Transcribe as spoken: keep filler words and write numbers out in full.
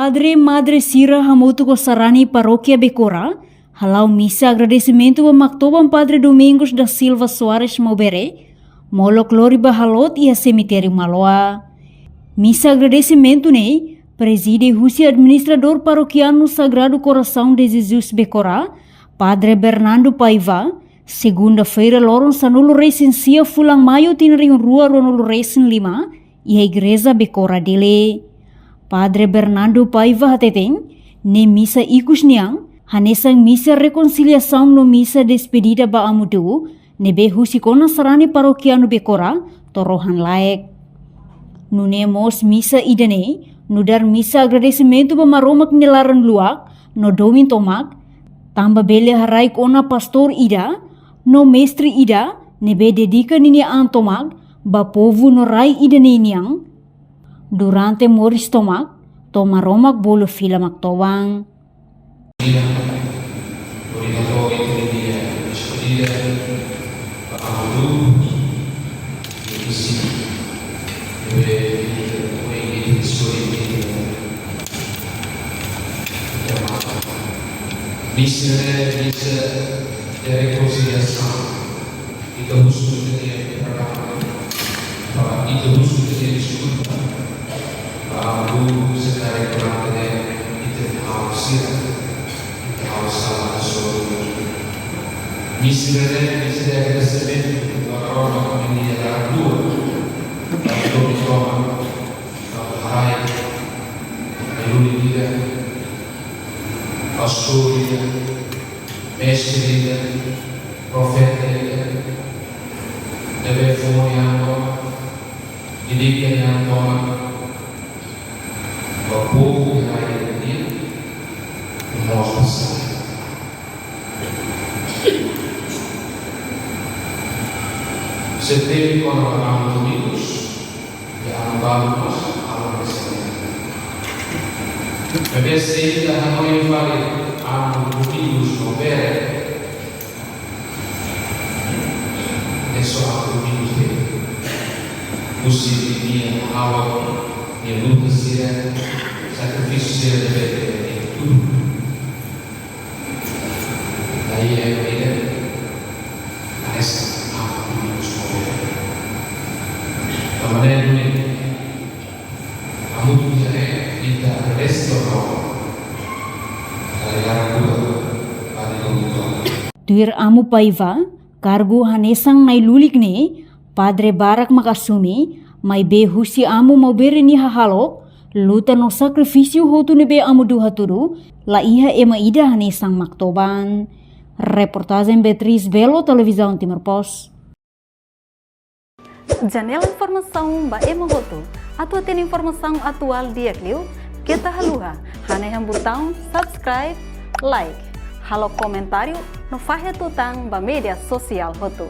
Padre, madre sira hamutuk ho sarani parókia Bekora hala'o misa agradesimentu ba Maktoban Padre Domingos da Silva Soares Maubere, molok lori ba haloot iha semitériu Maloa. Misa agradesimentu ne'e prezide husi administradór parokianu Sagrado Coração de Jesus Bekora, Padre Bernardo Paiva, segunda-feira loron sanulu-resin-sia fulan Maiu tinan rihun rua ruanulu-resin-lima, iha Igreja Bekora Dili. Padre Bernardo Paiva hateten, ne'e misa ikus nian, hanesan misa rekonsiliasaun no misa despedida ba Amu Du'u, ne'ebé husik ona sarani parokianu Bekora to'o rohan-laek. Nune'e mós misa ida-ne'e nu'udar misa agradesimentu ba Maromak nia laran luak no domin tomak, tanba bele haraik ona pastór ida no mestre ida ne'ebé dedika ninia an tomak ba povu no rai ida-ne'e nian durante moris tomak, to'o Maromak bolu fila Maktoban. Obrigado, Ita, despedida ba Amu Du'u, e isi, e be, e be, e be, e be, e be, e be, e be, misa, misa de rekonsiliasaun. Ita husu ita-nia perdão. Ba ita husu ita-nia deskulpa. Ba Amu Du'u se kare durante ne'e ita halo sira, ita halo sala hasoru. Misa ne'e, misa de agradesimentu ba Maromak nia laran luak, ba domin tomak, ba haraik, ba luli ida, pastór ida, mestre ida, profeta ida, ne'ebé fó nia an tomak, dedika nia an tomak ba povu iha rai ida-ne'e, no mós ba sala. Se temi kona-ba Amu Domingos, i Amu balu mós, Amu Domingos. Maibé se ita hanoin fali Amu Domingos Maubere, ne'e só Amu Domingos de'it. Husi ninia hahalok, nia luta sira, sakrifísiu sira ne'ebé nia tuur. Daí é a vida, parece Amu Domingos Maubere. Tanba ne'e duni, hamutuk iha ne'e, ita agradese ba Maromak, Nia laran luak, Padre Domingos. Tuir Amu Paiva, kargu hanesan na'i-lulik ne'e, padre barak mak asume, maibé husi Amu Maubere nia hahalok, luta no sakrifísiu hotu ne'ebé Amu Du'u hatudu, la iha ema ida hanesan Maktoban. Reportajen Beatriz Belo, Televizaun Timor Post. Janela informasaun ba ema hotu. Atu hatene informasaun atuál di'ak liu, keta haluha hanehan butaun subscribe, like, halo komentáriu no fahe tutan ba média sosiál hotu.